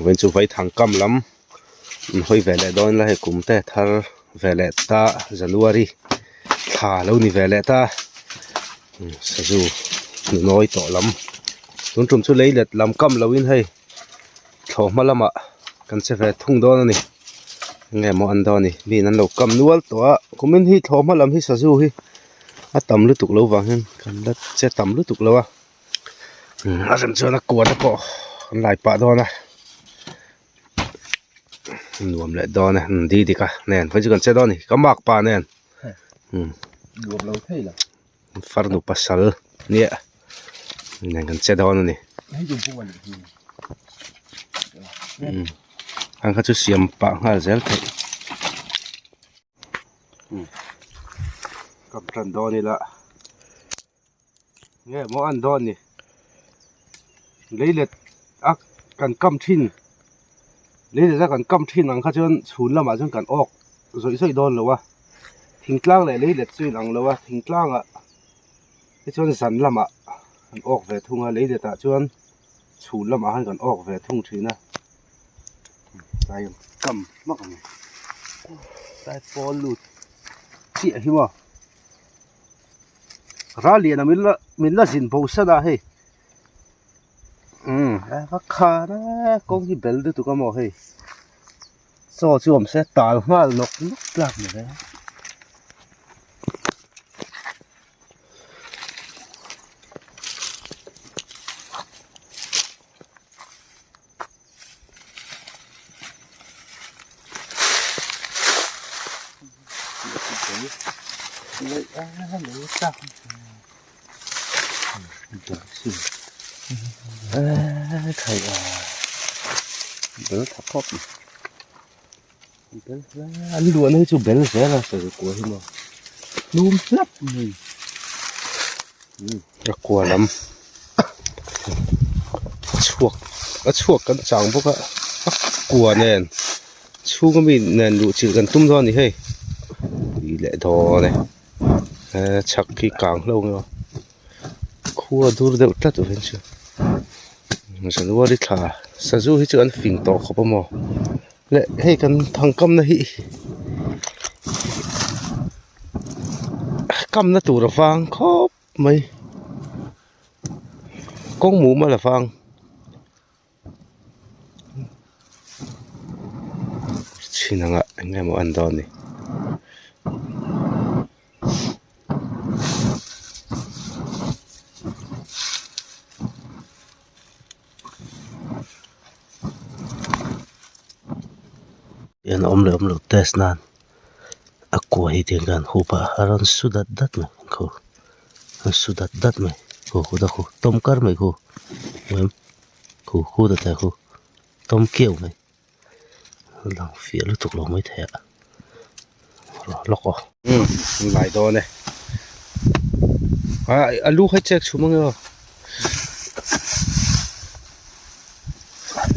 Vawiin chu vaithang kam lam an hawi ve leh dawn ila hei kum te thar ve leh ta January thla lo ni ve leh ta sazu nawi tawh lam tun tum chu lei let lam kam lo in hei thlawh hma lamah kan che ve thung dawn a ni enge maw an dawn ni mi in an lo kam nual tawh a kumin hi thlawh hma lam hi sazu hi a tam lutuk lo vang hian kan la che tam lutuk lo a. A rem chuan a kua te pawh an lai pah dawn a nuam leh dawn e di dik a nen vawiin chu kan che dawn a ni ka mark pa nen farnu pasal nia nen kan che dawn a ni ang kha chu siam pah nghal zel theih ka tan dawn ila. Nge maw an dawn ni leilet a kan kam thin leilet a kan kam thin ang kha chuan chhun lamah chuan kan awk zawih zawih dawn lo a thingtlang leh leilet chu inang lo a thingtlangah te chuan zan lamah an awk ve thung a leilet ah chuan chhun lamah khan kan awk ve thung thin a tlai an kam hmak ang tlai pawl lut chiah hi maw. Ral lian a min la min la zin bo san a hei umm a va khar a kawng hi bel lutuk a maw hei chaw chu awm se tal nghal nawk nawk tlak ni ve. An luahna hi chu bel zel a sawi kua hi maw hlum hlap mai a kua lam. A chhuak a chhuak kan chang bawk a a kua nen chhung ami nen luh chilh kan tum dawn a ni hei ui leh dawn e he chhak khi kang hlauh ang e aw khua dur deuh tlat awm chu January thla sazu hi chu an fing tawh khawp a maw leh hei kan thangkamna hi kamna tur a vang khawp mai kawng mum a la vang chhin anga eng nge maw an dawn ni. Hian a awm leh awm loh test nan a kua hi tiang khan hup a a rawn su dat dat mai khu a su dat dat mai khu khu ta khu tawm kar mai khu khu khu ta te khu tawm kiau mai a lang fiah lutuk lo maithei a lawk aw umm ngai dawn e a a lu kha check chhum ange aw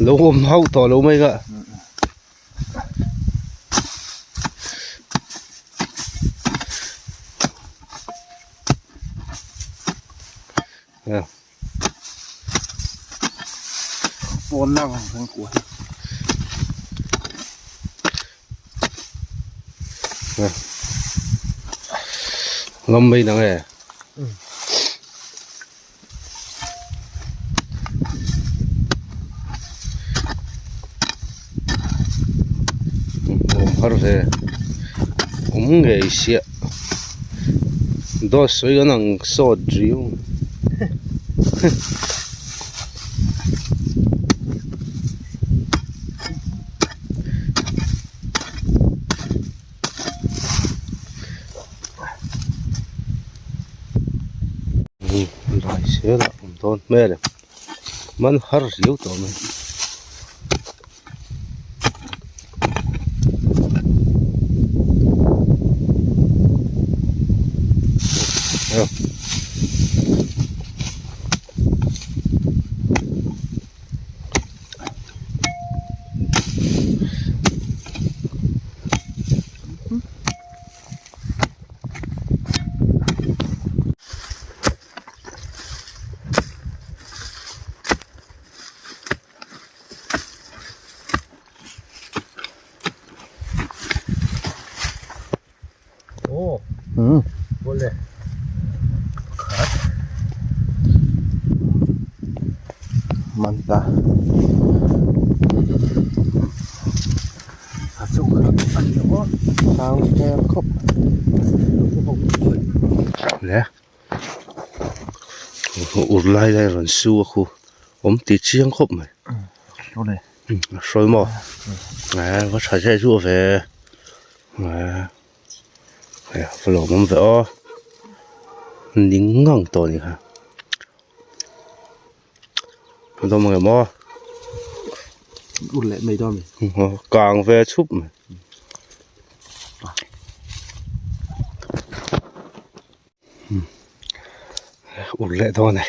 lo awm hauh tawh lo mai ka. Pawn lang ang kan kuah hi. Ngam mai nang e. Awm har ve awm ngei siah dawt sawi kan ang sawt riau Lai zel a awm dawn hmel e man har riau tawh mai. Awle pakhat Man ta. A chu kha a ni aw. Sang hmel khawp. Le ur lai lai rawn su a khu awm ti chiang khawp mai. Awle. A hrawi maw? Eh va tha zeh zuah ve. Eh va lawmawm ve aw. Ning ngang tawh a ni kha. A dawm ang em aw? Ur leh mai dawn a ni. Kang ve chhup mai. Ur leh dawn e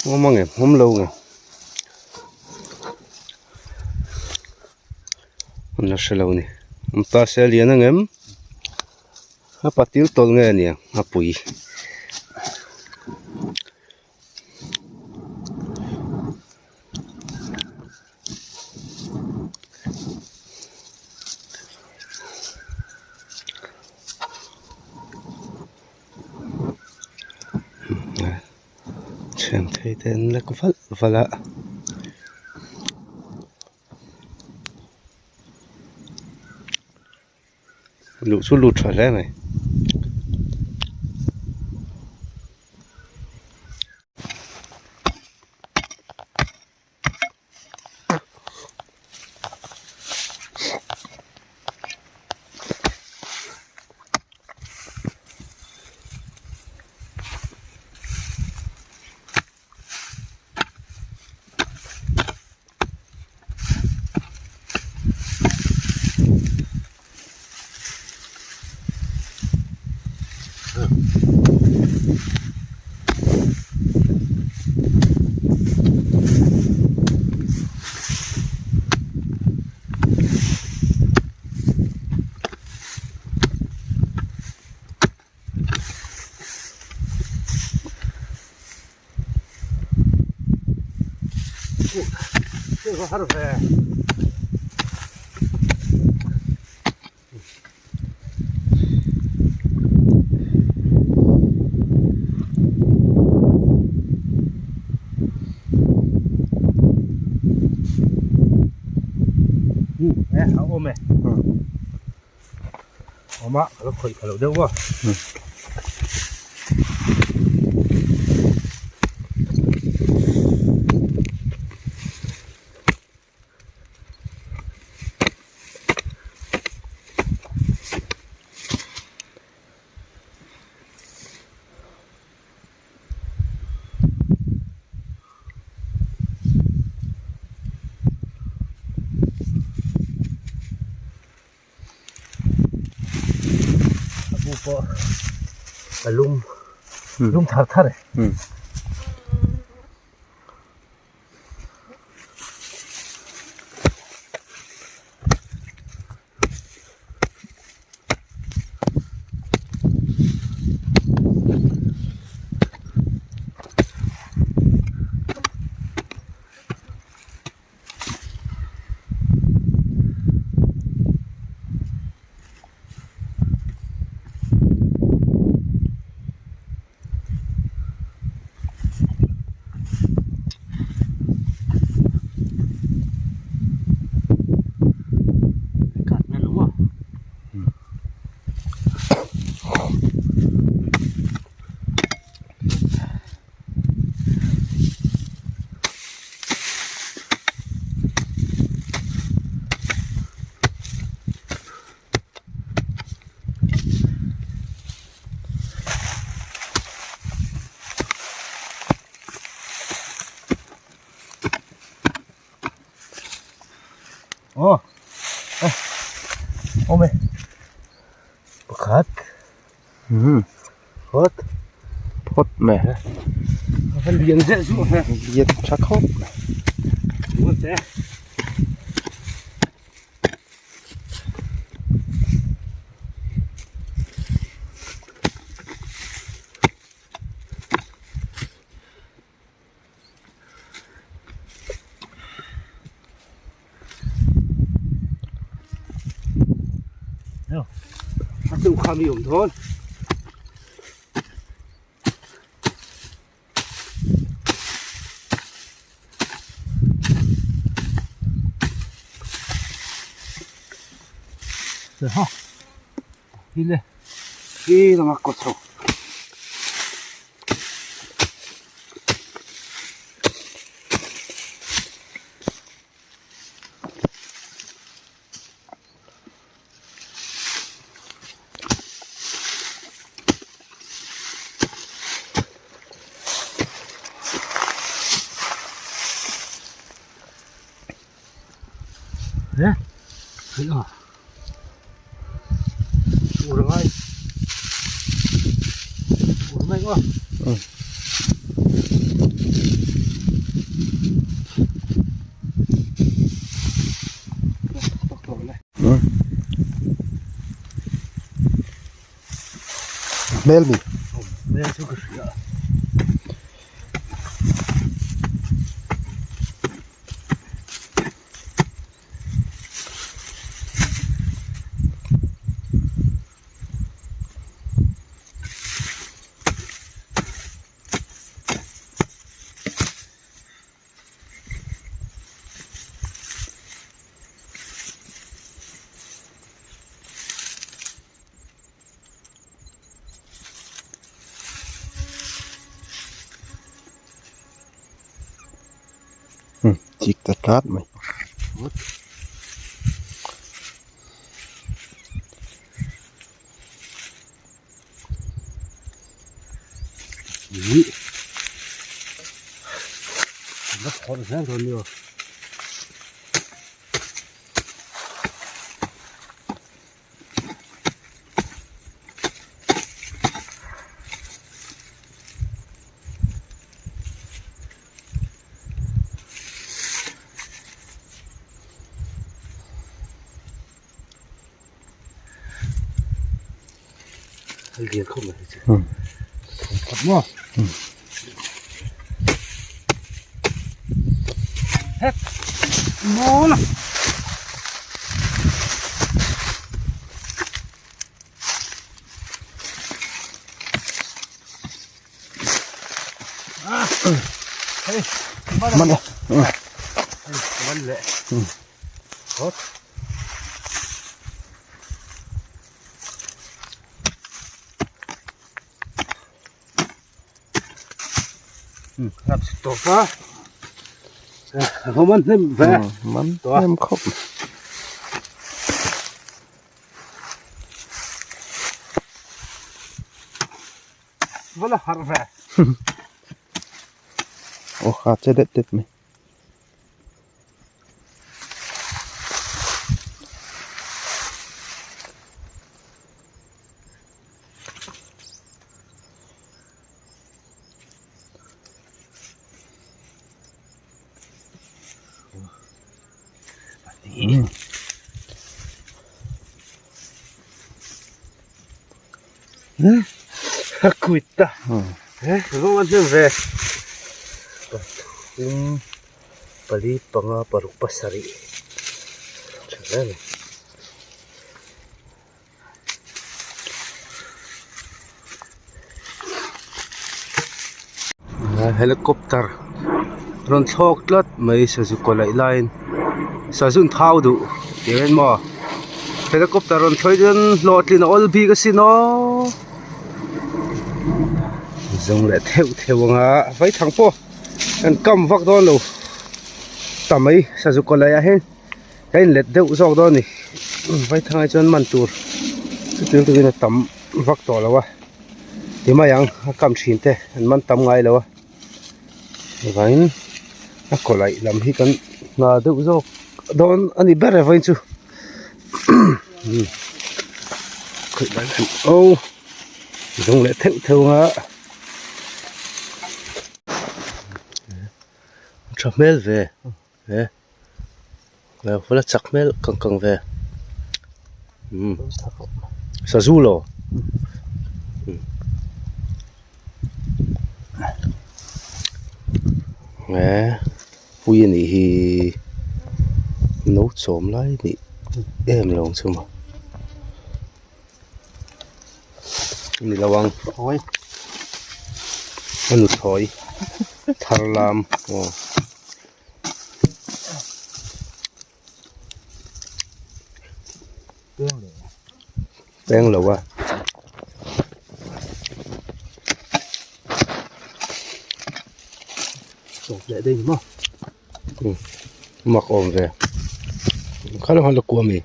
awm ang em awm lo ang em an la hre lo a ni awm ta se a lian ang em a patil tawlh nge a niang a pui. Chheng thei te an lek valh valh a. Luh chu lut tha hle mai. Awma ka lo khawih pha lo deuh a. A bu pawh a lum lum thar thar e. Aw eh awm e pakhat phawt phawt mai a va lian zeh zuah ve lian tha khawp mai. A chung kha mi awm dawn. Ha. Đi lên. Đi là mặc cột sổ. Hmel mi. Hmel chu ka hria. Chik ta tlat mai. Lian khawp mai chu. Khat maw? Het. Mawl. Hey, Man le. Man le. Hot. Ngap si tawp a. Man hnem ve. Man hnem khawp. Va la harh ve. Aw kha che det det mai. A quit ta. Va man hnem ve. Pathum pali panga paruk pasarih tha hle mai. Helicopter rawn thlawk tlat mai sazu kaw laih laiin sazu an thau duh tih hian maw helicopter rawn thlawih chuan hlawhtlin a awl bik asin aw zawng leh theuh theuh ang a vaithang pawh an kam vak dawn lo ta mai sazu kaw laih ah hian. Ka inlet deuh zawk dawn a ni vaithang ah chuan man tur chuti turin a tam vak tawh lo a ti mai ang a kam thin te an man tam ngai lo a vangin a kaw laih lam hi kan hna deuh zawk dawn a ni ber e vawiin chu aw zawng leh theuh theuh ang a. Tha hmel ve. He hula chak hmel kang kang ve umm sazu lo he pui a nih hi no chawm lai a nih em lo ang chu maw. Ni lo ang. Thawi. A nu thawi. Thar lam. Aw. Peng lo. Peng lo a. Chawp leh daih ni maw? Mak awm ve. Kha lam han la kuah mi.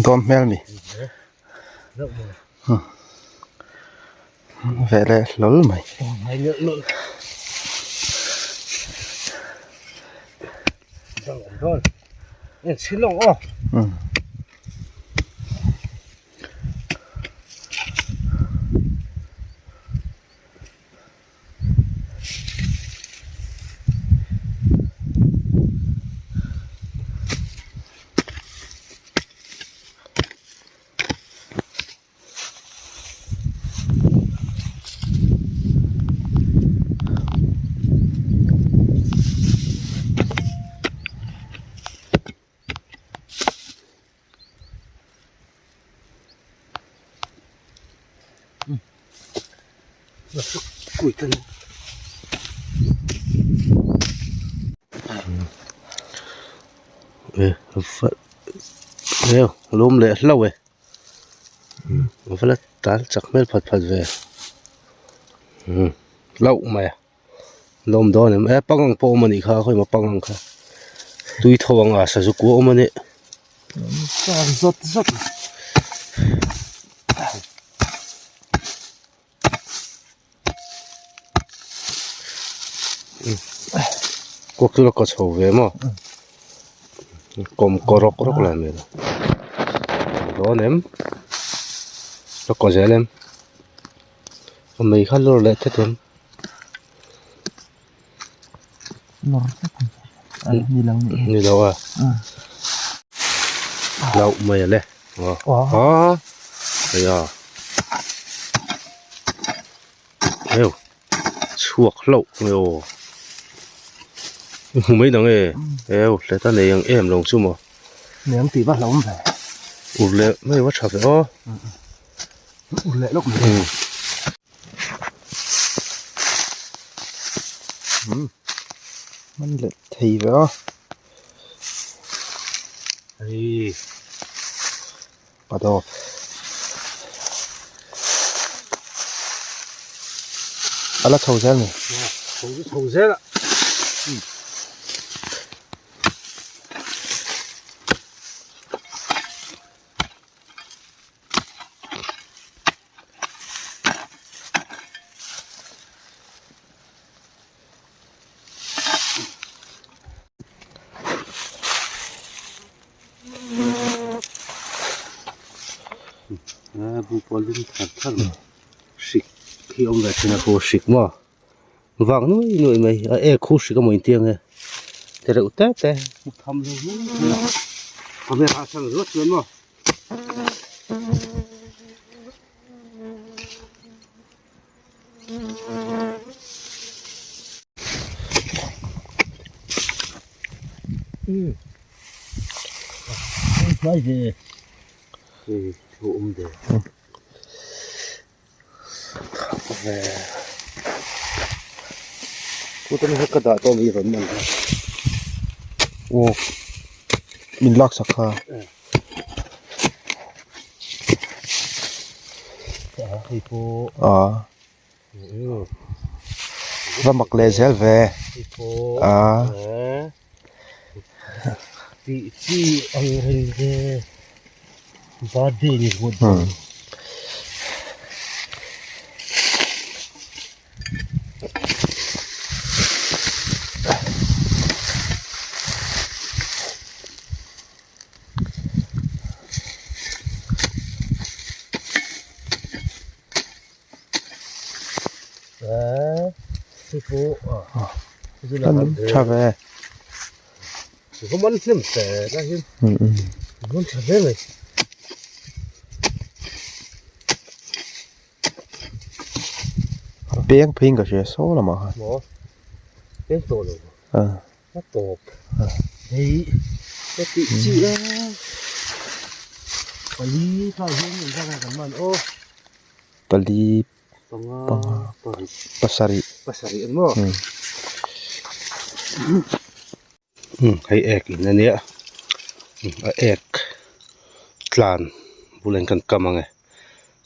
Dawm hmel mi ve leh hlawl mai. Lawm leh hlauh e a va la tal chak hmel phat phat ve hlauh mai a. Lawm dawn em e pangang pawh awm anih kha khawi maw pangang kha tui tho ang a sazu kua awm ani. Zawt zawt. Kuak chu la kaw chho ve maw kawm kaw rawk rawk lai mai a dawn em la kaw zel em. A mei kha lawr leh thet em? Lawr thet em? A ni lo ni. Ni lo a. Hlauh mai a le. Aw. Hei a. Heu. Chhuak hlauh mai aw. I hmu mai dang e. Heu hleta nei ang em lo chu maw. Nei ang tih va hlauhawm ve. Ur leh mai va tha ve aw. Ur leh lawk mai. Man leh thei ve a. Hei. Padawp. A la chho zel ni. Chho chu chho zel a. Hrik hi a awm ve thin a khu hrik maw vang nuai nuai mai a ek khu hrik a maw inti ang e ti reuh te te tham lo mai mai a camera atang ruat chuan maw. Aw min lak sak kha. Aw va mak leh zel ve aaa. Tha ve. A peng pheiin ka hria saw lamah khan. A tawp. Hei ka tih chi a. Pali tlai hian engzat nge kan man aw. Pali panga panga paruk pasarih pasarih an maw umm hei ek in ania a ek tlan bulah hian kan kam ang e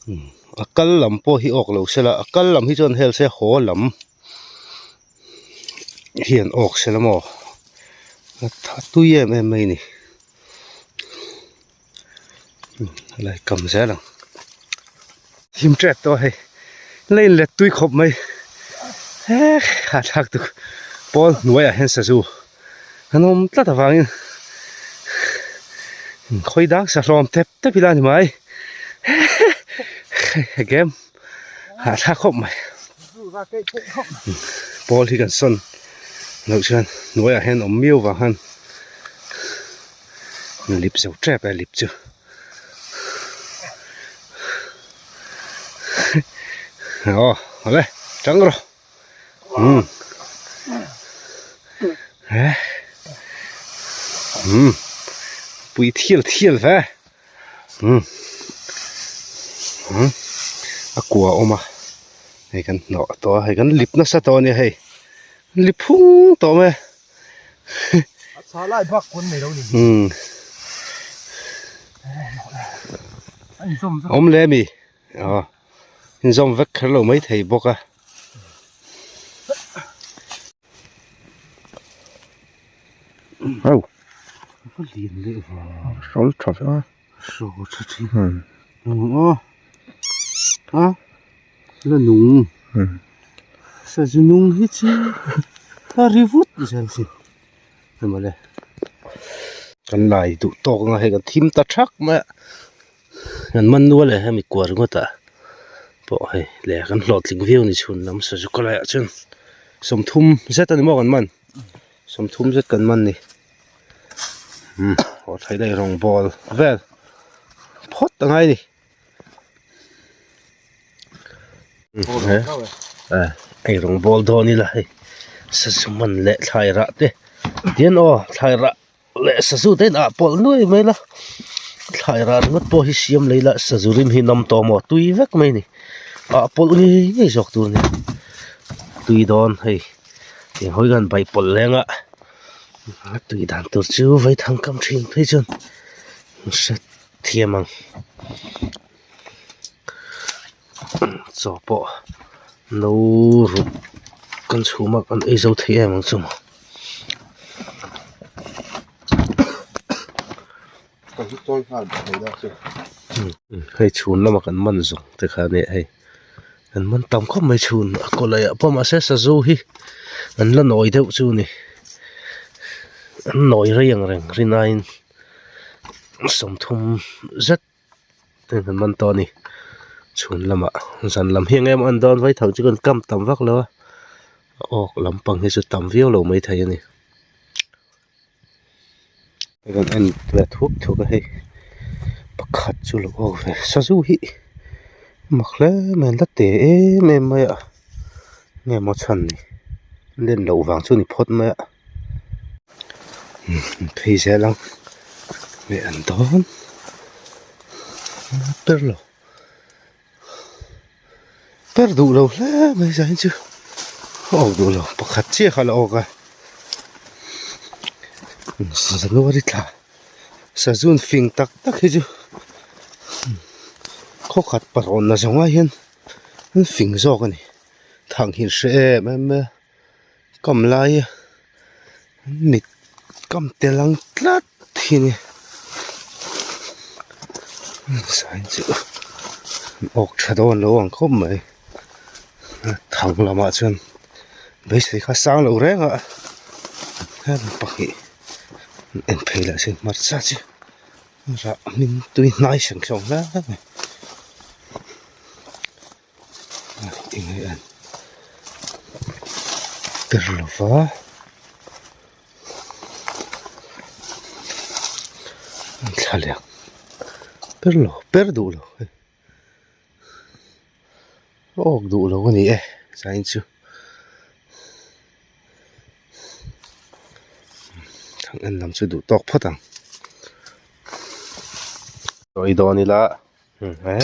umm a kal lam pawh hi awk lo sela a kal lam hi chuan hel se haw lam hian awk sela maw a tui em em mai a ni helai kam zel ang hlim tep tawh a hei la in let tui khawp mai hek hahthlak tuk pawl hnuaiah hian sazu an awm tlat avangin khawi dang sa hlawm tep tep ila a ni mai he game hahthlak khawp mai pawl hi kan sawn loh chuan hnuaiah hian awm miau vang khan. Lip zo tep e lip chu aw awle tang rawh umm he umm pui thial thial ve umm umm a kua a awm a hei kan hnawh tawh a hei kan lip nasa tawh a nia hei lip phung tawh mai a. A chhah lai bak pawn nei lo ni. Hmm. Awm le mi. Aw. Inzawm vek kher lo mai thei bawk a. Au. Ka lian leh va. Hrawl tha ve a. Hrawl tha thin. Hmm. Aw. Ha? La nung. Hmm. Sazu nung hi chu a ri vut zel si. Hei mawle. Kan lai duh tawk anga hei kan thim ta thak mai a. Kan man nual e hemi kua ringawt ah pawh hei le kan hlawhtling viau ni chhun lam sazu ka laiah chuan 30 zet a ni maw kan man. 30 zet kan man ni. Umm haw thlai daih rawng bawl vel phawt a ngai a ni. Ei rawng bawl dawn ila hei sazu man leh thlai rah te tian aw thlai rah leh sazu te in ah pawlh nuai mai la thlai rah ringawt pawh hi siam lei la sazu rim hi nam tawh maw tui vek mai a ni ah pawlh ngei ngei zawk tur a ni tui dawn hei tiang hawi khan bai pawlh leng a a tui dan tur chu vaithang kam thin phei chuan hre thiam ang chaw pawh no ruk kan chhum a kan ei zo thei em ang chu maw. Hei chhun lama kan man zawng te kha ania hei kan man tam khawp mai chhun a kaw laiah pawh mahse sazu hi an la nawi deuh chu a ni an nawi rei ang reng rin aiin. 30 zet ten kan man tawh a ni chhun lamah zan lam hi eng em an dawn vaithang chu kan kam tam vak lo a a awk lampang hi chu tam viau lo maithei a ni hei kan en ve thup thup a hei pakhat chu lo awk ve sazu hi mak hle mai an la te em em mai a nge maw chhan ni len loh vang chu a ni phawt mai a. Phei zel ang leh an dawn ber lo ber duh lo hle mai zai chu a awk duh lo pakhat chiah kha a la awk a January thla sazun fing tak tak hi chu khaw khat parawn na zawng ai hian an fing zawk a ni thang hi an hre em em mai a. Kam lai mit kam tel ang tlat hi a ni sign chu awk tha dawn lo ang khawp mai thang lamah chuan beisei kha sang lo reng a heng pahnih en phei lah se hmarcha chu rah hmin tui hnai seng sawng hle mai. Enge an ber lova an thlalak ber lo ber duh lo hei a awk duh lo a ni e zain chu. En lam chu duh tawk phawt ang. Sawi dawn ila he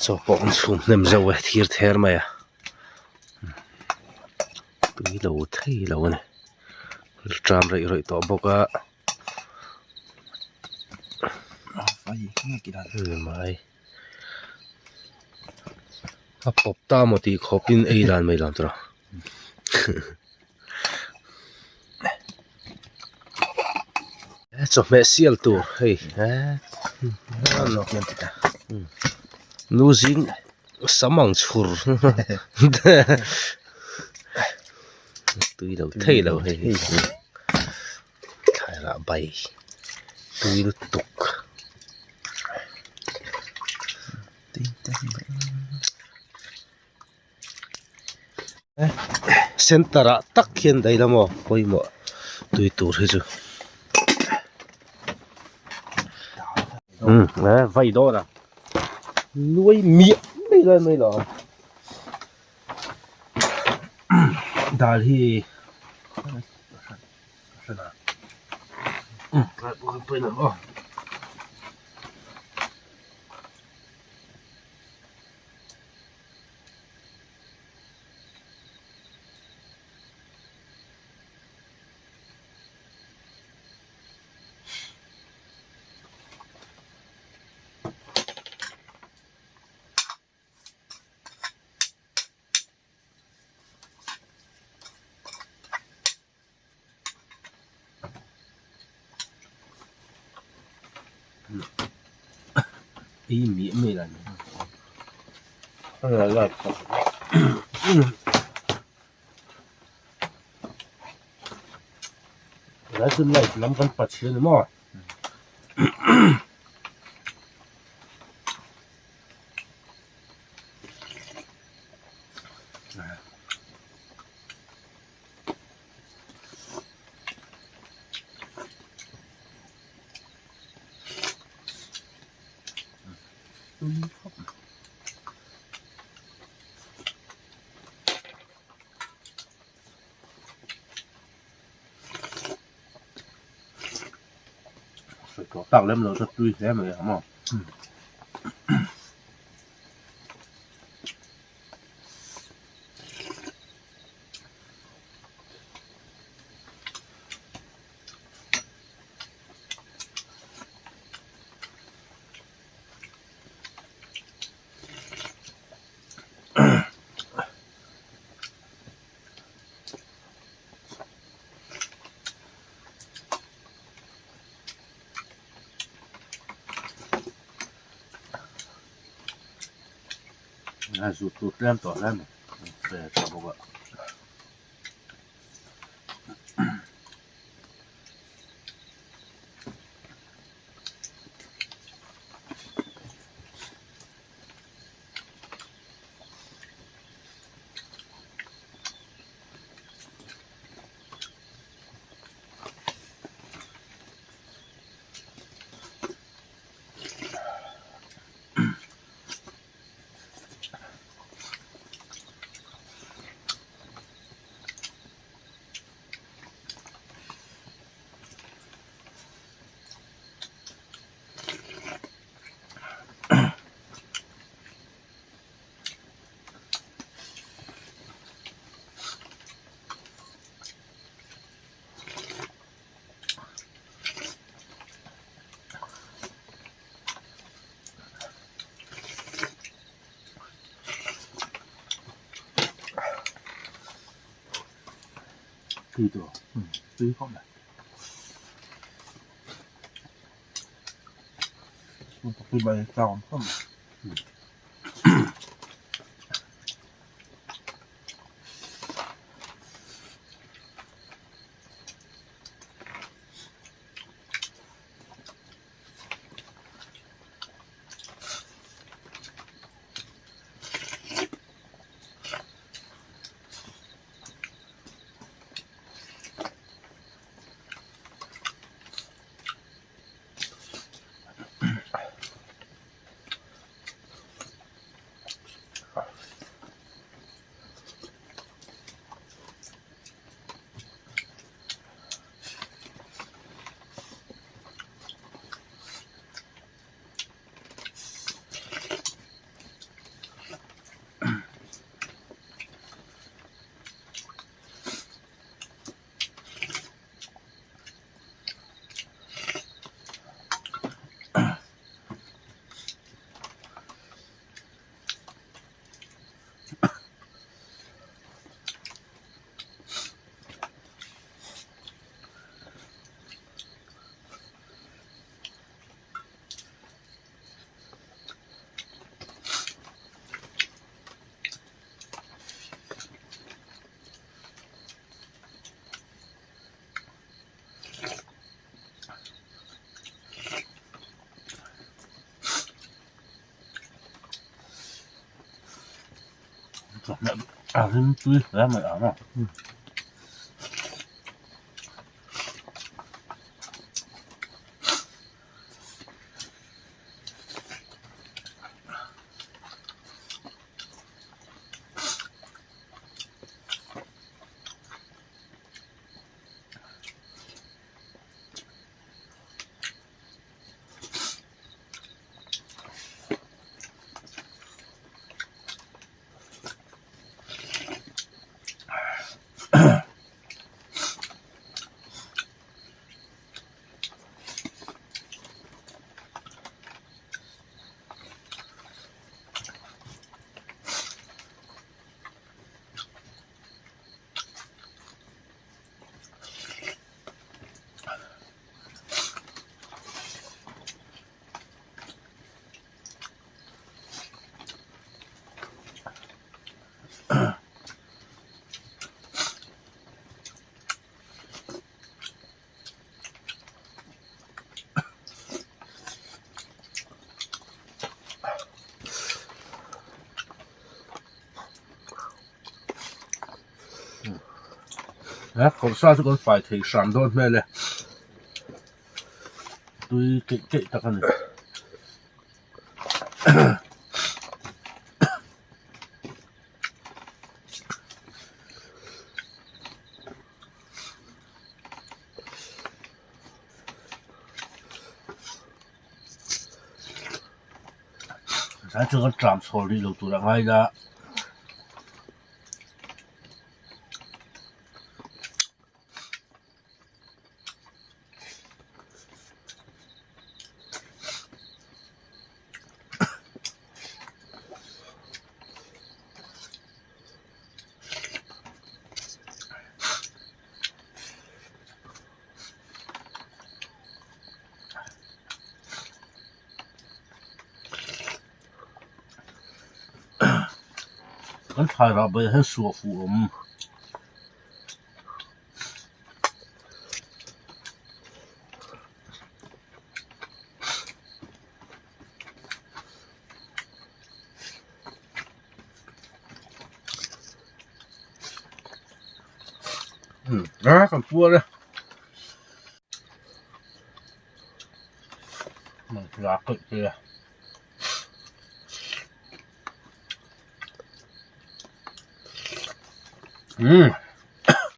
chaw pawh an chhum hnem zauh e thir ther mai a tui lo thei lo a ni ṭam raih raih tawh bawk a mai a pawp ta maw tih khawpin ei dan mai lo tawh. Chawhmeh sial tur hei nu zing sam ang chhur tui lo thei lo hei thlai rah bai tui lutuk. Center ah tak hian daih la maw pawimawh tui tur hi chu umm e vai dawn a nuai miah mai lai mai lo ang dal hi umm aw. Ei miah mai la ni lai chu light lam kan pachhe ni maw. Tak lem lo chu tui hle mai ang maw. A zut tur tlem tawh hle mai pe tha bawk a. Tui tawh tui khawp mai tui bai chak awm khawp mai. A rim tui hle mai ang a. He khawrh sa chu kan fai thei hram dawn hmel e tui keih keih tak a ni. Zai chu kan tram chhawl rih lo tur a ngai la. Kan thlai rah bai hian suah fuh awm. A kan puar e. Mang keih te a. Umm.